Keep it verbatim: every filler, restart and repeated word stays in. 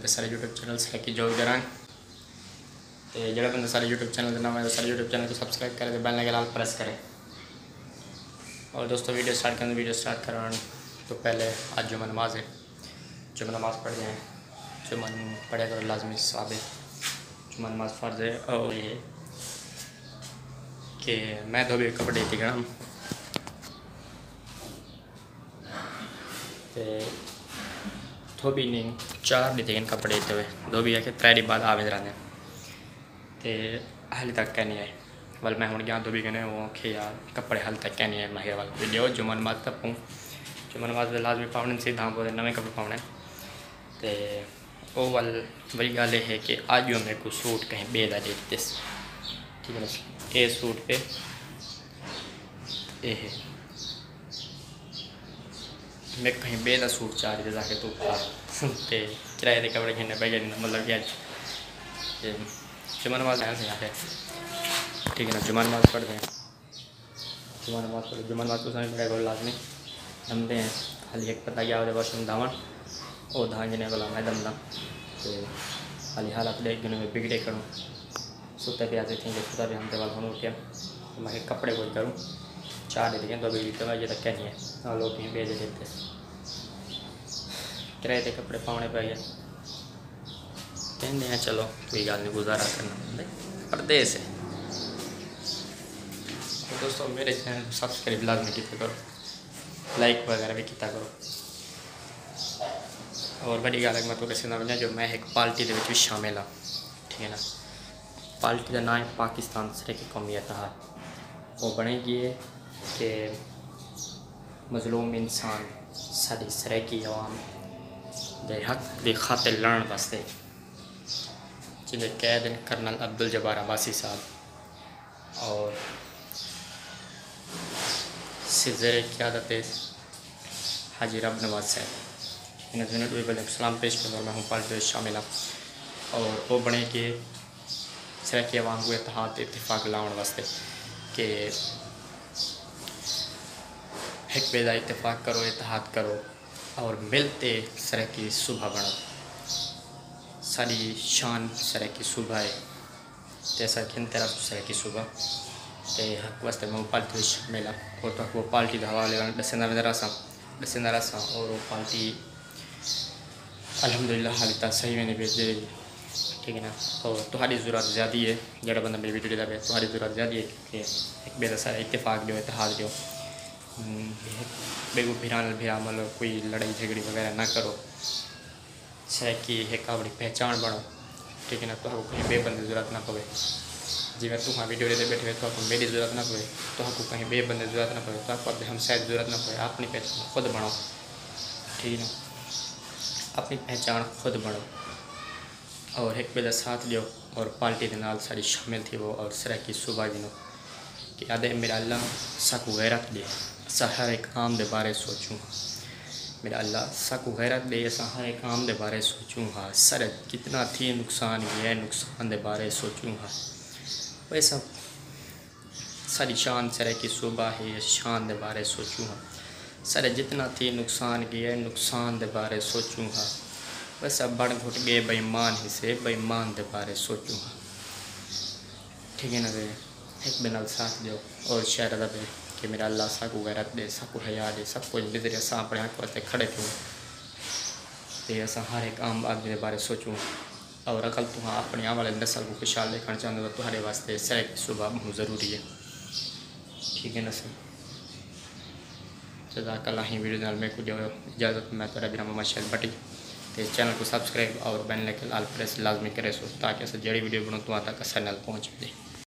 تے سارے یوٹیوب چینل سرائیکی جوگ دے رنگ۔ تے جڑا بندہ سارے یوٹیوب چینل تے نواں ہے، سارے یوٹیوب چینل کو سبسکرائب کرے تے بیل آئیکن آل پریس کرے۔ اور دوستو، ویڈیو سٹارٹ کرن، ویڈیو سٹارٹ کرن تو پہلے اج جمعہ نماز ہے، جمعہ نماز پڑھ جائیں، جمعہ نوں پڑھیا کرو، لازمی ثواب ہے، جمعہ نماز فرض ہے۔ اور یہ ہے کہ میں دھوبی کپڑے تے گھنم تے دھوبی نے چار ݙیتے ہن کپڑے ݙیتے ہوئے، دھوبی آکھے ترے ݙینھ بعد آوے ذرا دے، تے حالی تک کائنی آئے۔ ول میں ہݨ ڳیا دھوبی کنے، او آکھے یار کپڑے حالی تک کائنی آئے، میں کہا ول کوئی ݙیو، جمعہ نماز تاں پوں، جمعہ نماز دے لازمی پاوݨے، سیدھا پوندے نویں کپڑے پاوݨے۔ تے او ول وئی ڳالھ اے ہے کہ اڄ او میکوں سوٹ کہیں ٻئے دا ݙے ݙتس، ٹھیک ہے نا؟ اے سوٹ پئے، اے ہے۔ میکوں کہیں ٻئے دا سوٹ چا ݙتے، آکھے توں پا۔ تے کرائے تے کپڑے گھننے پئے ڳئے، مطلب کہ اڄ تے جمعہ نماز ہے، آکھے ٹھیک ہے نا، جمعہ نماز پڑھدے ہیں، جمعہ نماز پڑھو، جمعہ نماز تساں وی پڑھیا کرو لازمی۔ دھمدے ہیں، حالی ہک بندہ ڳیا ہووے واش روم دھاوݨ، او دھاں گھنے، ولا میں دھمداں۔ تے حالی حالت ݙیکھ گھنو میں بگڑے کھڑوں۔ ستے پیا تے تھیں جو ستا پیا ہم تے ول ہݨ اٹھیا۔ میں کپڑے کچھ کروں، چا ݙے تے دو بجے تے وجے تک کہنی ہے۔ آ لوگ کہیں ٻئے دے ݙتے۔ کرائے تے کپڑے پاوݨے پئے ڳئے۔ کہندے ہیں چلو کوئی ڳالھ نہیں، گزارا کرنا پوندے، پردیس ہے۔ تو دوستو، میرے چینل کو سبسکرائب لازمی کیتا کرو، لائک وغیرہ بھی کیتا کرو۔ اور وݙی ڳالھ ہے کہ میں تہاکوں ݙسیندا ونڄاں جو میں ہک پارٹی دے وچ وی شامل ہاں، ٹھیک ہے نا؟ پارٹی دا ناں ہے پاکستان سرائیکی قومی اتحاد۔ او بݨائی ڳئی ہے کہ مظلوم انسان ساݙی سرائیکی عوام دے حق دی خاطر لڑݨ واسطے، جیندے قائد ہن کرنل عبدالجبار عباسی صاحب اور زیر قیادت حاجی رب نواز صاحب۔ انہاں دونوں ݙوہیں بندیاں کوں سلام پیش کرینداں، میں ہوں پارٹی وچ شامل ہاں۔ اور او بݨائی ڳئی سرائیکی عوام کوں اتحاد تے اتفاق لاوݨ واسطے کہ ہک ٻئے دا اتفاق کرو، اتحاد کرو اور مل تے سرائیکی صوبہ بݨاؤ۔ ساݙی شان سرائیکی صوبہ ہے تے اساں گھن تے رہسوں سرائیکی صوبہ تے حق واسطے میں پارٹی وچ شامل ہاں اور تہاکوں پارٹی دے حوالے نال ݙسیندا ویندا رہساں، ݙسیندا رہساں۔ اور او پارٹی الحمدللہ حالی تاں صحیح ویندی پئی ہے، ٹھیک ہے نا؟ اور تہاݙی ضرورت زیادہ ہے، جیڑھا بندہ میری ویڈیو ݙیہدا پئے، تہاݙی ضرورت زیادہ ہے کہ ہک ٻئے دا سارا اتفاق ݙیو، اتحاد ݙیو۔ ہم، ہک ٻئے کوں بھرا نال بھرا، مطلب کوئی لڑائی جھگڑی وغیرہ نہ کرو۔ سرائیکی ہک اپݨی پہچاݨ بݨاؤ، ٹھیک ہے نا؟ تہاکوں کہیں ٻئے بندے دی ضرورت نہ پوے۔ جیویں تہاں ویڈیو ݙیہدے ٻیٹھے ہو، تہاکوں میری ضرورت نہ پوے، تہاکوں کہیں ٻئے بندے دی ضرورت نہ پوے، تہاکوں اپݨے ہمسائے دی ضرورت نہ پوے، اپݨی پہچاݨ خود بݨاؤ، ٹھیک ہے نا؟ اپݨی پہچاݨ خود بݨاؤ اور ہک ٻئے دا ساتھ ݙیو اور پارٹی دے نال ساݙی شامل تھیوو اور سرائیکی صوبہ گھنو۔ کہ آہدے، میرا اللہ، ساکوں غیرت ݙے، اساں ہر ہک عام دے بارے سوچوں ہا۔ میرا اللہ، ساکوں غیرت ݙے، اساں ہر ہک عام دے بارے سوچوں ہا۔ سارے جتنا تھی نقصان ڳیا ہے، نقصان دے بارے سوچوں ہا۔ ویسا ساݙی شان سرائیکی صوبہ ہے، شان دے بارے سوچوں ہا۔ سارے جتنا تھی نقصان ڳیا ہے، نقصان دے بارے سوچوں ہا۔ ویسا بݨ گھٹ ڳئے بے ایمان ہیسے، بے ایمان دے بارے سوچوں ہا۔ ٹھیک ہے نا؟ تے ہک ٻئے نال ساتھ ݙیو اور شاعر دا پئے کہ میرا اللہ ساکوں غیرت ݙے، ساکوں حیا ݙے، سب کچھ ݙے، ذریعہ اساں اپݨے حق واسطے کھڑے تھیوں۔ تے اساں ہر ہک عام آدمی دے بارے سوچوں اور اگر تہاں اپݨی آوݨ والی نسل کوں خوشحال ݙیکھݨ چاہندے ہو تاں تہاݙے واسطے سرائیکی صوبہ ٻہوں ضروری ہے۔ ٹھیک ہے نا سر؟ جزاک اللہ، ہیں ویڈیو نال میکوں ݙیو اجازت، میں تہاݙا بھرا محمد شاہد بٹی۔ تے چینل کوں سبسکرائب اور بین لائیکن آل پریس لازمی کریسو تاکہ اساں جیڑھی ویڈیو بݨوں تہاں تک آسانی نال پہنچ ونڄے۔